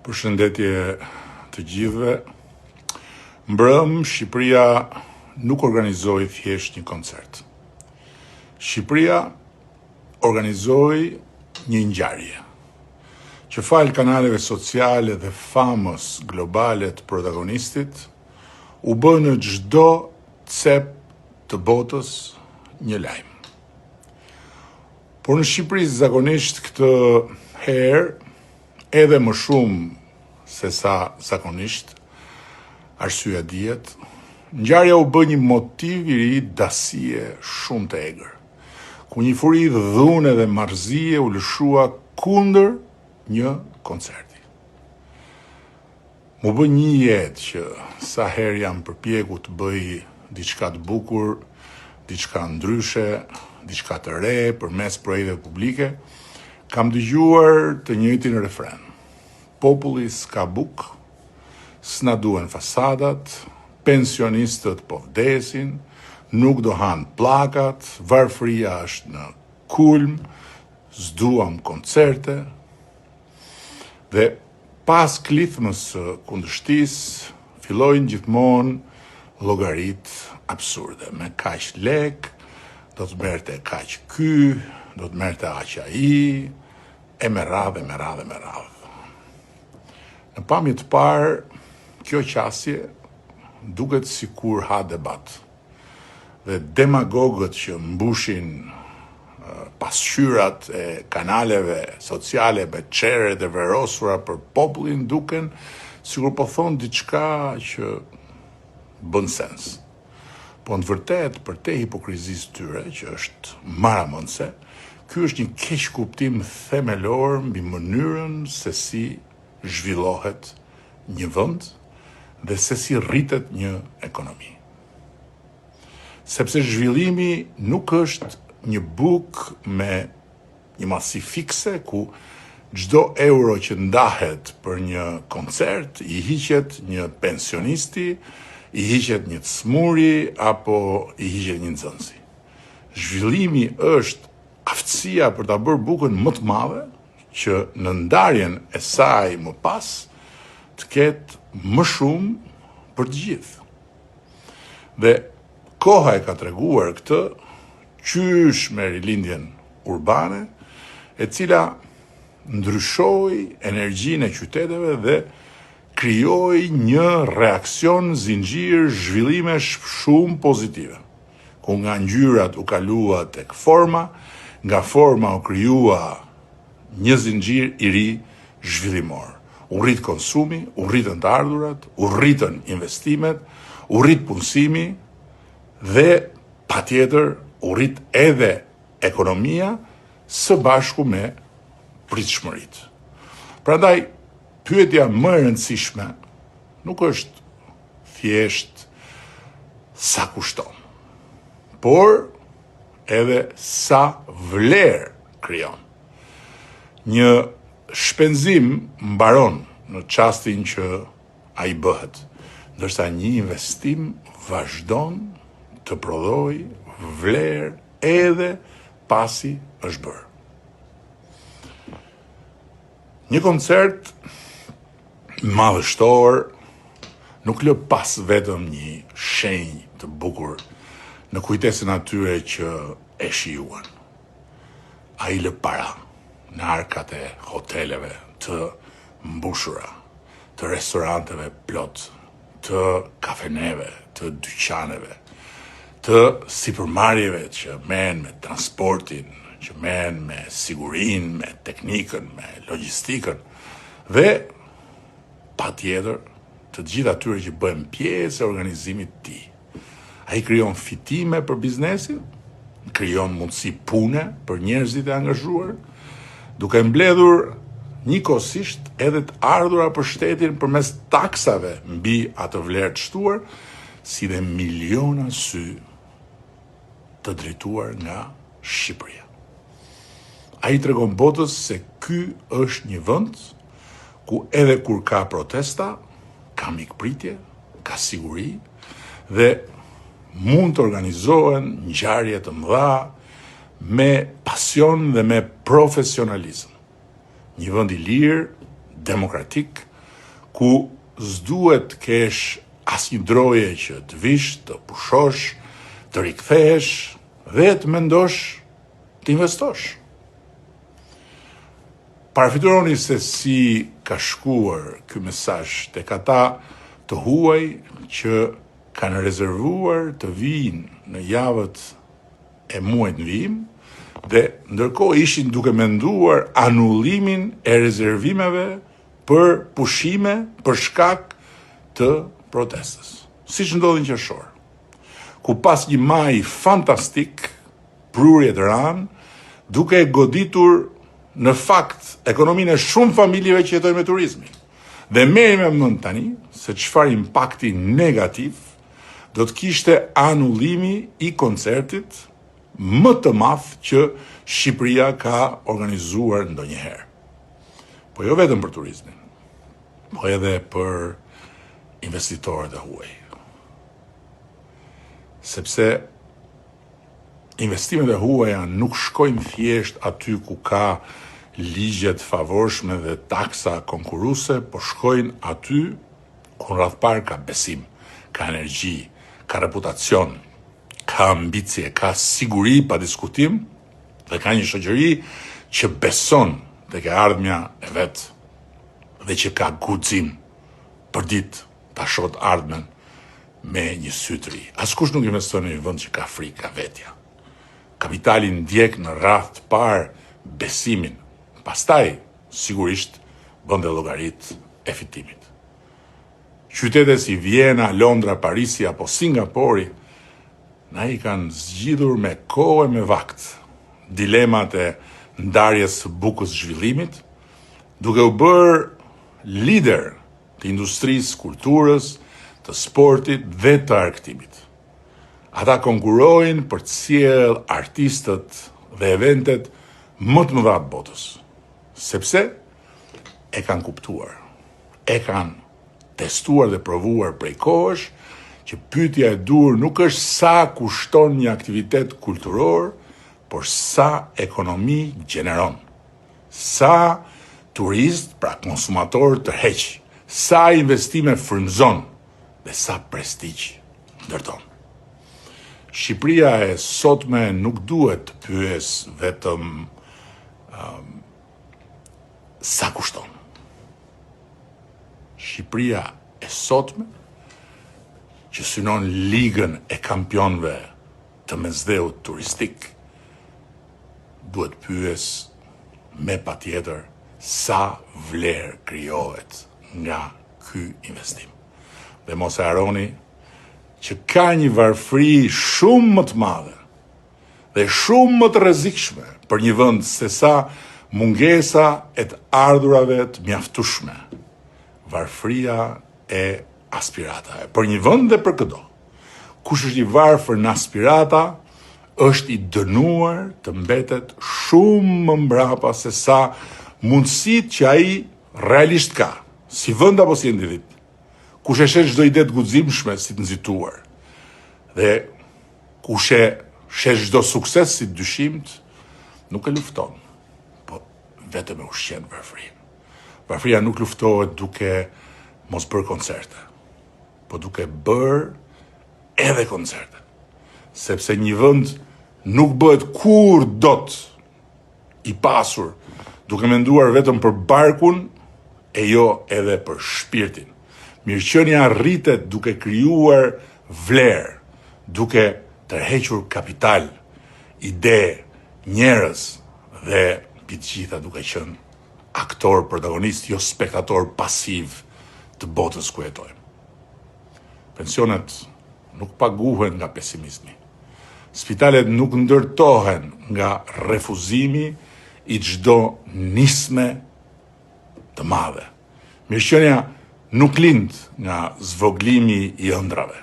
Përshëndetje të gjithëve. Mbrëmë Shqipëria nuk organizoi thjesht një koncert. Shqipëria organizoi një ngjarje që falë kanaleve sociale dhe famës globale të protagonistit u bë në çdo cep të botës një lajm. Por në Shqipëri zakonisht këtë herë edhe më shumë se sa zakonisht, arsyeja dihet, ngjarja u bë një motiv i ri dasie shumë të egër, ku një furi dhune dhe marrëzie u lëshua kundër një koncerti. M'u bë një jetë që sa herë jam përpjekur të bëj diçka të bukur, diçka ndryshe, diçka të re përmes projekteve publike, kam dëgjuar të njëjtin refren. Populli s'ka bukë, s'na duhen fasadat, pensionistët po vdesin, nuk do hanë plakat, varfëria është në kulm, s'duam koncerte. Dhe pas klithmës së kundërshtisë, fillojnë gjithmonë llogaritë absurde. Me kaq lekë, do të merrte kaq ky, do të merrte aq ai, e me radhë, e me radhë, e me radhë. Në pamje të parë, kjo qasje duket sikur ha debat. Dhe demagogët që mbushin pasqyrat e kanaleve sociale me çehret e vrerosura për popullin duken sikur po thonë diçka që bën sens. Po në të vërtetë, përtej hipokrizisë tyre, që është marramendëse, ky është një keqkuptim themelor mbi mënyrën se si zhvillohet një vend dhe se si rritet një ekonomi. Sepse zhvillimi nuk është një bukë me një madhësi fikse ku çdo euro që ndahet për një koncert i hiqet një pensionisti, i hiqet një të sëmuri apo i hiqet një nxënësi. Zhvillimi është aftësia për ta bërë bukën më të madhe që në ndarjen e saj më pas të ketë më shumë për të gjithë. Dhe koha e ka treguar këtë qysh me rilindjen urbane, e cila ndryshoi energjinë e qyteteve dhe krijoi një reaksion zinxhir zhvillimesh shumë pozitive, ku nga ngjyrat u kalua tek forma, nga forma u krijua një zinxhir i ri zhvillimor. U rrit konsumi, u rritën të ardhurat, u rritën investimet, u rrit punësimi dhe patjetër u rrit edhe ekonomia së bashku me pritshmëritë. Prandaj pyetja më e rëndësishme nuk është thjesht sa kushton, por edhe sa vlerë krijon. Një shpenzim mbaron në çastin që ai bëhet, ndërsa një investim vazhdon të prodhojë vlerë edhe pasi është bërë. Një koncert madhështor nuk lë pas vetëm një shenjë të bukur në kujtesën e atyre që e shijuan. Ai lë para në arkat e hoteleve të mbushura, të restoranteve plot, të kafeneve, të dyqaneve, të sipërmarrjeve që merren me transportin, që merren me sigurinë, me teknikën, me logjistikën dhe patjetër të gjithë atyre që bëhen pjesë e organizimit të tij. Ai krijon fitime për biznesin, krijon mundësi pune për njerëzit e angazhuar, duke mbledhur njëkohësisht edhe të ardhura për shtetin përmes taksave mbi atë vlerë të shtuar, si dhe miliona sy të drejtuar nga Shqipëria. Ai i tregon botës se ky është një vend ku edhe kur ka protesta, ka mikpritje, ka siguri dhe mund të organizohen ngjarje të mëdha me pasion dhe me profesionalizëm. Një vend i lirë, demokratik, ku s'duhet të kesh asnjë droje që të vish, të pushosh, të rikthehesh dhe të mendosh të investosh. Parafytyroni se si ka shkuar ky mesazh tek ata të huaj që kanë rezervuar të vijnë në javët e muajt në vijim dhe ndërkohë ishin duke menduar anullimin e rezervimeve për pushime për shkak të protestës. Siç ndodhi në qershor, ku pas një maji fantastik, prurjet ranë, duke e goditur në fakt ekonominë e shumë familjeve që jetojnë me turizmin. Dhe merri me mend tani se çfarë impakti negativ do të kishte anullimi i koncertit më të madh që Shqipëria ka organizuar ndonjëherë. Po jo vetëm për turizmin, po edhe për investitorët e huaj. Sepse investimet e huaja nuk shkojnë thjesht aty ku ka ligje të favorshme dhe taksa konkurruese, po shkojnë aty ku në radhë parë ka besim, ka energji, ka reputacion, ka ambicie, ka siguri pa diskutim dhe ka një shoqëri që beson tek e ardhmja e vet dhe që ka guxim përditë ta shohë të ardhmen me një sy të ri. Askush nuk investon në një vend që ka frikë nga vetja. Kapitali ndjek në radhë të parë besimin, pastaj sigurisht bën dhe llogaritë e fitimit. Qytete si Viena, Londra, Parisi apo Singapori na i kanë zgjidhur me kohë e me vakt dilemat e ndarjes së bukës zhvillimit, duke u bërë lider të industrisë, kulturës, të sportit dhe të argëtimit. Ata konkurrojnë për të sjellë artistët dhe eventet më të mëdha të botës, sepse e kanë kuptuar, e kanë testuar dhe provuar prej kohësh që pyetja e duhur nuk është sa kushton një aktivitet kulturor, por sa ekonomi gjeneron. Sa turistë, pra konsumatorë tërheq, sa investime frymëzon dhe sa prestigj ndërton. Shqipëria e sotme nuk duhet të pyesë vetëm um, sa kushton. Shqipëria e sotme që synon ligën e kampionëve të mesdheut turistik, duhet pyesë me patjetër sa vlerë krijohet nga ky investim. Dhe mos e harroni që ka një varfëri shumë më të madhe dhe shumë më të rrezikshme për një vend sesa mungesa e të ardhurave të mjaftueshme. Varfëria e aspiratave. Për një vend dhe për këdo. Kush është i varfër në aspirata, është i dënuar të mbetet shumë më mbrapa se sa mundësitë që ai realisht ka, si vend apo si individ. Kush e sheh çdo ide të guximshme si të nxituar dhe kush e sheh çdo sukses si të dyshimtë, nuk e lufton, po vetëm e ushqen varfërinë. Varfëria nuk luftohet duke mos bërë koncerte, po duke bërë edhe koncerte. Sepse një vend nuk bëhet kurrë dot i pasur duke menduar vetëm për barkun e jo edhe për shpirtin. Mirëqenia rritet duke krijuar vlerë, duke tërhequr kapital, ide, njerëz dhe mbi të gjitha duke qenë aktor protagonist, jo spektator pasiv të botës ku jetojmë. Pensionet nuk paguhen nga pesimizmi. Spitalet nuk ndërtohen nga refuzimi i çdo nisme të madhe. Mirëqenia nuk lind nga zvogëlimi i ëndrrave.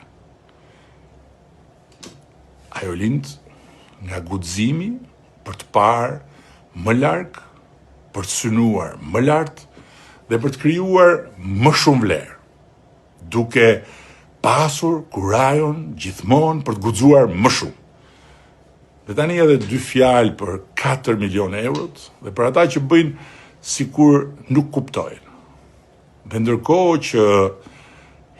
Ajo lind nga guximi për të parë më larg, për të synuar më lart dhe për të krijuar më shumë vlerë, duke pasur kurajon gjithmonë për të guxuar më shumë. Dhe tani edhe dy fjalë për 4 milion eurot dhe për ata që bëjnë sikur nuk kuptojnë. Dhe ndërkohë që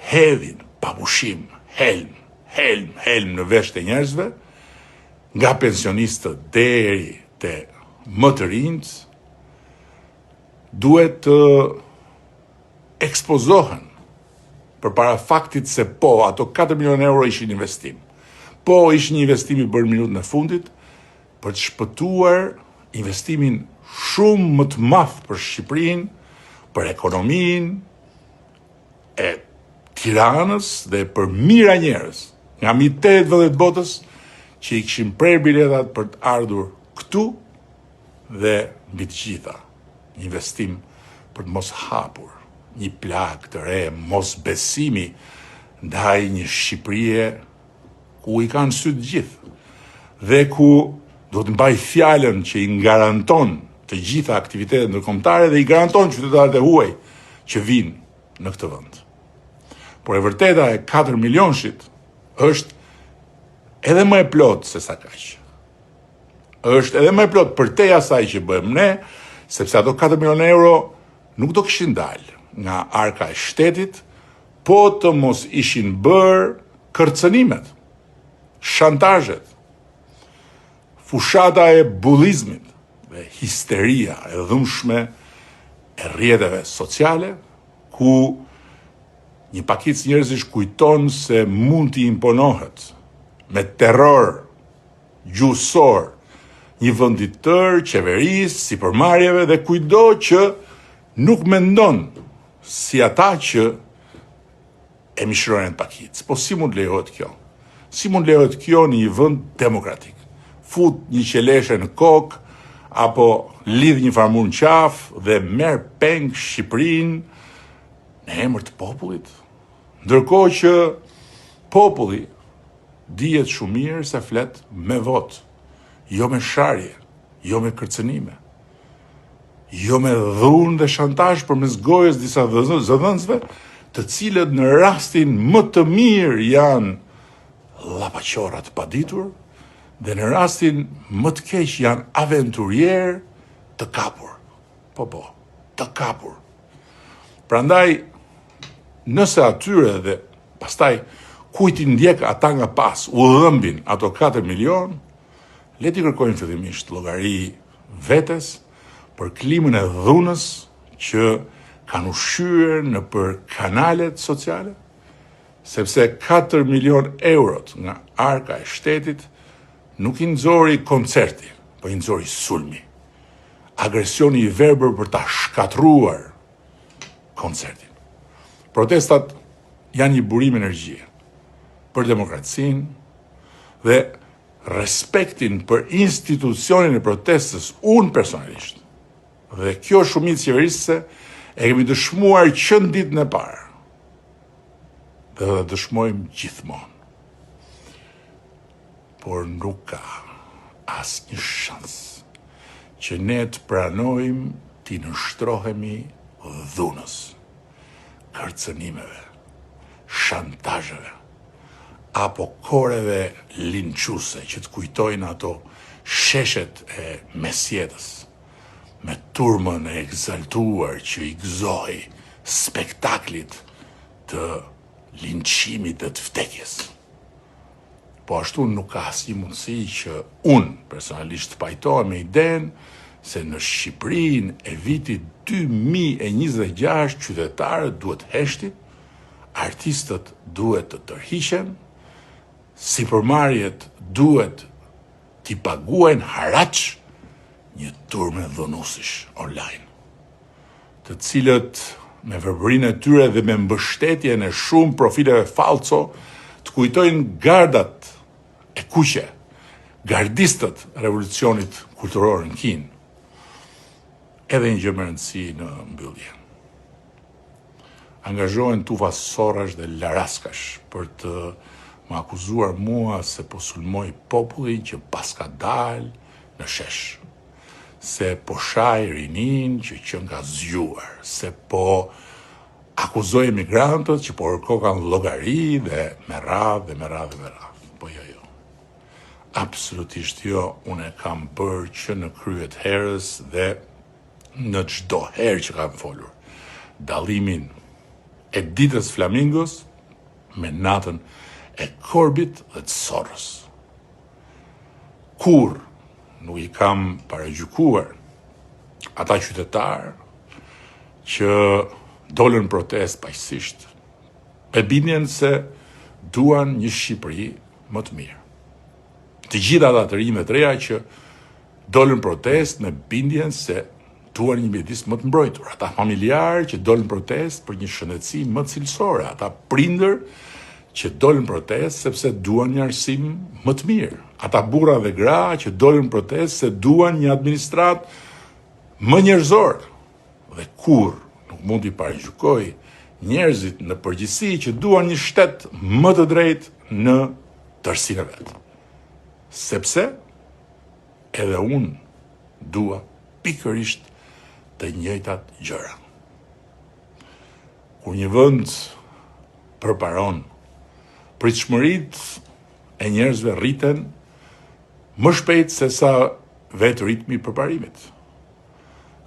hedhin pa pushim helm, helm, helm në veshët e njerëzve, nga pensionistët deri te më të rinjtë, duhet të ekspozohen përpara faktit se po, ato 4 milion euro ishin investim. Po, ishin një investim i bërë në minutën e fundit për të shpëtuar investimin shumë më të madh për Shqipërinë, për ekonominë e Tiranës dhe për mijëra njerëz nga mbi 80 vende të botës që i kishin prerë biletat për të ardhur këtu dhe mbi të gjitha një investim për të mos hapur një plagë të re mosbesimi ndaj një Shqipërie ku i kanë sytë të gjithë dhe ku do të mbajë fjalën që i garanton të gjitha aktivitetet ndërkombëtare dhe i garanton qytetarët e huaj që vijnë në këtë vend. Por e vërteta e 4 milionshit është edhe më e plotë se sa kaq. Është edhe më e plotë përtej asaj që bëjmë ne, sepse ato 4 milionë euro nuk do kishin dalë nga arka e shtetit, po të mos ishin bërë kërcënimet, shantazhet, fushata e bullizmit dhe histeria e dhunshme e rrjeteve sociale, ku një pakicë njerëzish kujton se mund t'i imponohet me terror gjuhësor një vendi të tërë, qeverisë, sipërmarrjeve dhe kujtdo që nuk mendon si ata që e mishërojnë atë pakicë. Po si mund të lejohet kjo? Si mund të lejohet kjo në një vend demokratik? Fut një qeleshe në kokë apo lidh një flamur në qafë dhe merr peng Shqipërinë në emër të popullit? Ndërkohë që populli dihet shumë mirë se flet me votë, jo me sharje, jo me kërcënime, jo me dhunë dhe shantazh përmes gojës disa zëdhënësve, të cilët në rastin më të mirë janë llapaqorra të paditur dhe në rastin më të keq janë aventurierë të kapur. Po po, të kapur. Prandaj nëse atyre dhe pastaj kujt i ndjek ata nga pas u dhëmbin ato 4 milion, le t'i kërkojnë fillimisht llogari vetes për klimën e dhunës që kanë ushqyer nëpër kanalet sociale, sepse 4 milion eurot nga arka e shtetit nuk i nxori koncerti, po i nxori sulmi. Agresioni i verbër për ta shkatërruar koncertin. Protestat janë një burim energjie për demokracinë dhe respektin për institucionin e protestës unë personalisht dhe kjo shumicë qeverisëse e kemi dëshmuar që në ditën e parë dhe do ta dëshmojmë gjithmonë. Por nuk ka asnjë shans që ne të pranojmë t'i nënshtrohemi dhunës, kërcënimeve, shantazheve, apo koreve linçuese që të kujtojnë ato sheshet e mesjetës, me turmën e ekzaltuar që i gëzohej spektaklit të linçimit dhe të vdekjes. Po ashtu nuk ka asnjë mundësi që unë personalisht të pajtohem me idenë se në Shqipërinë e vitit 2026 qytetarët duhet heshtin, artistët duhet të tërhiqen, sipërmarrjet duhet t'i paguajnë haraç një turme dhunuesish online, të cilët me verbërinë e tyre dhe me mbështetjen e shumë profileve fallco të kujtojnë gardat e kuqe, gardistët e revolucionit kulturor në Kinë. Edhe një gjë me rëndësi në mbyllje. Angazhohen tufa sorrash dhe laraskash për të më akuzuar mua se po sulmoj popullin që paska dalë në shesh, se po shaj rininë që qenka zgjuar, se po akuzoj emigrantët që po kërkokan llogari dhe me radhë dhe me radhë dhe me radhë. Po jo, jo. Absolutisht jo, unë e kam bërë që në krye të herës dhe në çdo herë që kam folur. dallimin e ditës flamingos me natën e korbit dhe të sorrës. Kurrë nuk i kam paragjykuar ata qytetarë që dolën në protestë paqësisht, me bindjen se duan një Shqipëri më të mirë. Të gjithë ata të rinj dhe të reja që dolën në protestë me bindjen se duan një mjedis më të mbrojtur, ata familjarë që dolën në protestë për një shëndetësi më cilësore, ata prindër që dolën në protestë sepse duan një arsim më të mirë, ata burra dhe gra që dolën në protestë se duan një administratë më njerëzore. Dhe kurrë nuk mund t'i paragjykoj njerëzit në përgjithësi që duan një shtet më të drejtë në tërësinë e vet. Sepse edhe unë dua pikërisht të njëjtat gjëra. Kur një vend përparon, pritshmëritë e njerëzve rriten më shpejt sesa vetë ritmi i përparimit.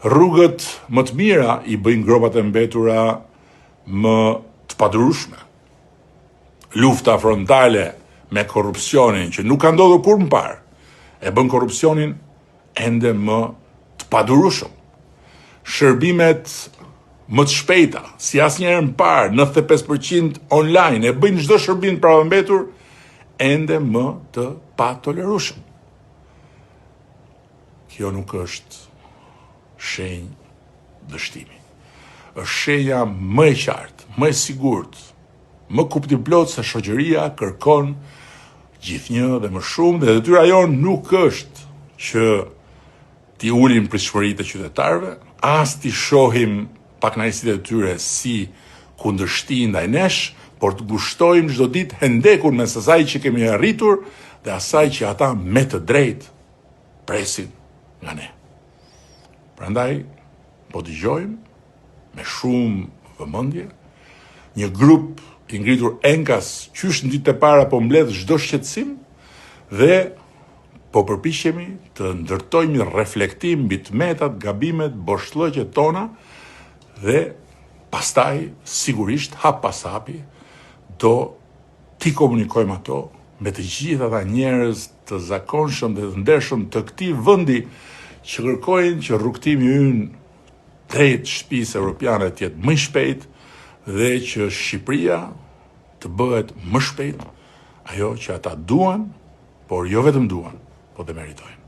Rrugët më të mira i bëjnë gropat e mbetura më të padurueshme. Lufta frontale me korrupsionin që nuk ka ndodhur kurrë më parë, e bën korrupsionin ende më të padurueshëm. Shërbimet më të shpejta, si asnjëherë më parë, 95% online, e bëjnë çdo shërbim të prapambetur ende më të patolerueshëm. Kjo nuk është shenjë dështimi. Është shenja më e qartë, më e sigurt, më kuptimplotë se shoqëria kërkon gjithnjë dhe më shumë dhe detyra jonë nuk është që t'i ulim pritshmëritë e qytetarëve, as t'i shohim pakënaqësitë e tyre si kundërshti ndaj nesh, por të ngushtojmë çdo ditë hendekun mes asaj që kemi arritur dhe asaj që ata me të drejtë presin nga ne. Prandaj po dëgjojmë me shumë vëmendje një grup i ngritur enkas qysh në ditët e para po mbledh çdo shqetësim dhe po përpiqemi të ndërtojmë një reflektim mbi të metat, gabimet, boshllëqet tona dhe pastaj sigurisht hap pas hapi do t'i komunikojmë ato me të gjithë ata njerëz të zakonshëm dhe të ndershëm të këtij vendi që kërkojnë që rrugëtimi ynë drejt shtëpisë europiane të jetë më i shpejtë dhe që Shqipëria të bëhet më shpejt ajo që ata duan, por jo vetëm duan, po dhe meritojnë.